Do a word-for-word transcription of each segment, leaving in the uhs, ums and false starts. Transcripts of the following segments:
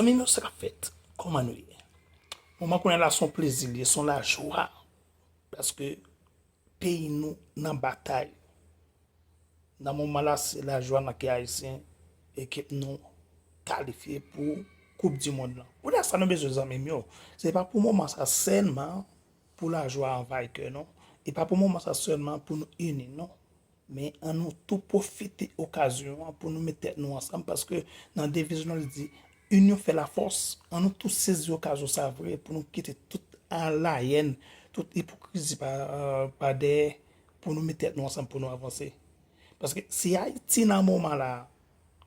Zanmi m yo, sa k ap fèt? Kòman nou ye? Moman kounye a la, se yon plezi li ye, se yon lajwa. Paske peyi nou nan batay. Nan moman la, se lajwa nan kè ayisyen, ekip nou kalifye pou Koup di Mond lan. Pou lè sa nou bezwen, zanmi m yo, se pa pou moman sa sèlman pou lajwa anvayi kè nou. E pa pou moman sa sèlman pou nou ini, non. Men ann nou tou pwofite okazyon an pou nou met tèt nou ansanm, paske nan deviz nou, li di, Union fait la force. Ann nou tou sezi okazyon sa vre pou nou kite tout alayèn, tout ipokrizi pa, pa dèyè, pou nou met tèt nou ansanm pou nou avanse. Paske si Ayiti nan moman la,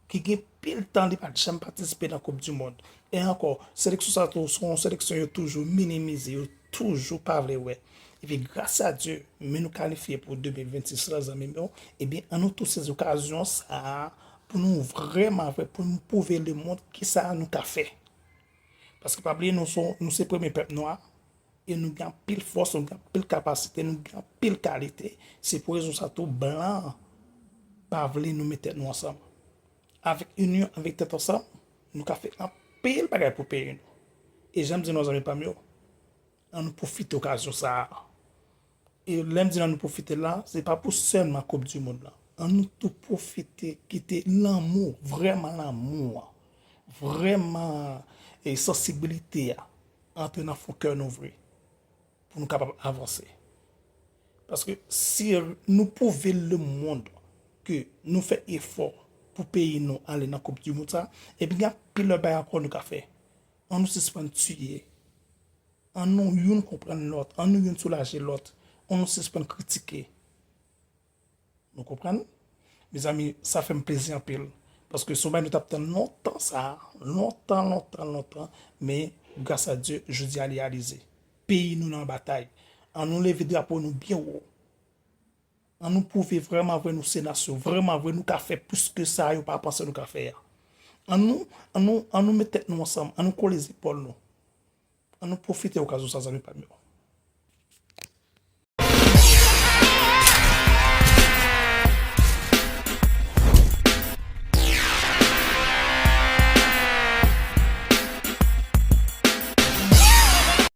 ki gen pil tan li pa t janm patisipe nan Koup di Mond, e ankò, seleksyon sa tou, se yon seleksyon yo toujou minimize, yo toujou pa vle wè. Epi, gras a Dye, men nou kalifye pou de mil vennsis la, zanmi m yo, ebyen, ann nou tou sezi okazyon sa a pou nou vrèman vre, pou nou pwouve lemonn kisa nou ka fè. Paske pa bliye, nou se, nou se premye pèp nwa, e nou gen anpil fòs, nou gen anpil kapasite, nou gen anpil kalite. Se pou rezon sa tou blan pa vle nou met tèt nou ansanm. Avèk inyon, avèk tèt ansanm, nou ka fè anpil bagay pou peyi nou. E jan m di nou, zanmi pa m yo, ann nou pwofite okazyon sa a. E lè m di ann nou pwofite la, se pa pou sèlman Koup di Mond lan. Ann nou tou pwofite kite lanmou, vrèman lanmou an, vrèman, e, sansibilite a, antre nan fon kè nou vre, pou nou kapab avanse. Paske si nou pwouve lemonn ke nou fè efò pou peyi nou ale nan Koup di Mond sa, epi gen anpil lòt bagay ankò nou ka fè. Ann nou sispann tiye. Ann nou youn konprann lòt. Ann nou youn soulaje lòt. Ann nou sispann kritike. Nou konprann? Mezanmi, sa fè m plezi anpil. Paske se yon bagay nou t ap tann lontan sa, lontan, lontan, lontan. Men, gras a Dye, jodi a li reyalize. Peyi nou nan batay. Ann nou leve drapo nou byen wo. Ann nou pwouve vrèman vre nou se nasyon. Vrèman vre nou ka fè plis ke sa yo pa panse nou ka fè a. Ann nou, ann nou, ann nou met tèt nou ansanm. Ann nou kole zepòl nou. Ann nou pwofite okazyon sa, zanmi pa m yo.